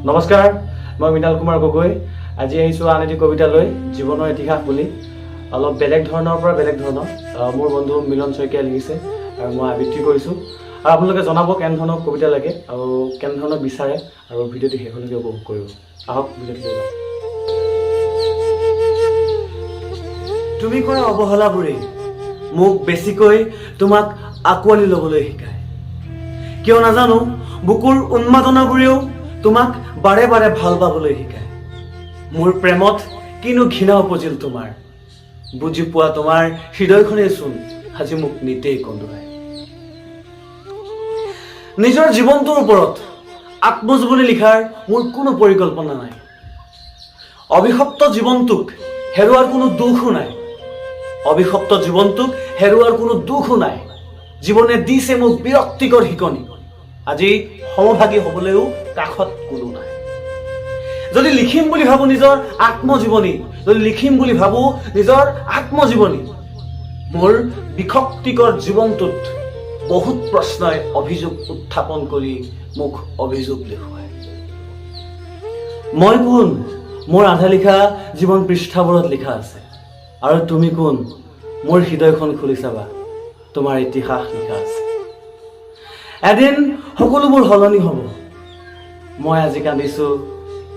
নমস্কাৰ, মই মৃণাল কুমাৰ গগৈ। আজি আহিছোঁ আন এটি কবিতা লৈ, জীৱনৰ ইতিহাস বুলি। অলপ বেলেগ ধৰণৰ পৰা বেলেগ ধৰণৰ। মোৰ বন্ধু মিলন শইকীয়াই লিখিছে আৰু মই আবৃত্তি কৰিছোঁ। আৰু আপোনালোকে জনাব কেনেধৰণৰ কবিতা লাগে আৰু কেনেধৰণৰ বিচাৰে আৰু ভিডিঅ'টি শেষলৈকে উপভোগ কৰিব। আহক, ভিডিঅ'টিলৈ যাওঁ। তুমি কৰা অৱহেলাবোৰেই মোক বেছিকৈ তোমাক আঁকোৱালি ল'বলৈ শিকায়। কিয় নাজানো, বুকুৰ উন্মাদনাবোৰেও তোমাক বাৰে বাৰে ভাল পাবলৈ শিকায়। মোৰ প্ৰেমত কিনো ঘৃণা উপজিল তোমাৰ? বুজি পোৱা তোমাৰ হৃদয়খনেই চোন আজি মোক নিতেই কন্দুৱায়। নিজৰ জীৱনটোৰ ওপৰত আত্মজীৱনী লিখাৰ মোৰ কোনো পৰিকল্পনা নাই। অভিশপ্ত জীৱনটোক হেৰুৱাৰ কোনো দুখো নাই। অভিশপ্ত জীৱনটোক হেৰুৱাৰ কোনো দুখো নাই। জীৱনে দিছে মোক বিৰক্তিকৰ শিকনি, আজি সমভাগী হ'বলৈও কাষত কোনো নাই। যদি লিখিম বুলি ভাবো নিজৰ আত্মজীৱনী, যদি লিখিম বুলি ভাবো নিজৰ আত্মজীৱনী, মোৰ বিৰক্তিকৰ জীৱনটোত বহুত প্ৰশ্নই অভিযোগ উত্থাপন কৰি মোক অভিযোগ দেখুৱায়। মই কোন, মোৰ আধা লিখা জীৱন পৃষ্ঠাবোৰত লিখা আছে। আৰু তুমি কোন, মোৰ হৃদয়খন খুলি চাবা, তোমাৰ ইতিহাস লিখা আছে। এদিন সকলোবোৰ সলনি হ'ব। মই আজি কান্দিছো,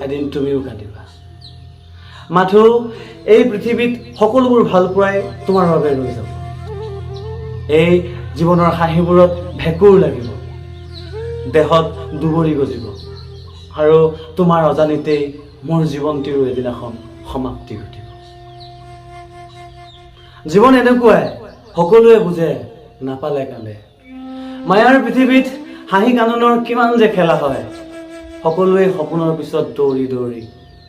এদিন তুমিও কান্দিবা। মাথো এই পৃথিৱীত সকলোবোৰ ভাল পোৱাই তোমাৰ বাবে ৰৈ যাব। এই জীৱনৰ হাঁহিবোৰত ভেঁকুৰ লাগিব, দেহত দুবৰি গজিব আৰু তোমাৰ অজানিতেই মোৰ জীৱনটিৰো এদিনাখন সমাপ্তি ঘটিব। জীৱন এনেকুৱাই, সকলোৱে বুজে, নাপালে কান্দে। মায়াৰ পৃথিৱীত হাঁহি কান্দোনৰ কিমান যে খেলা হয়। সকলোৱে সপোনৰ পিছত দৌৰি দৌৰি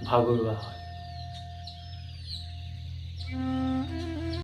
ভাগৰুৱা হয়।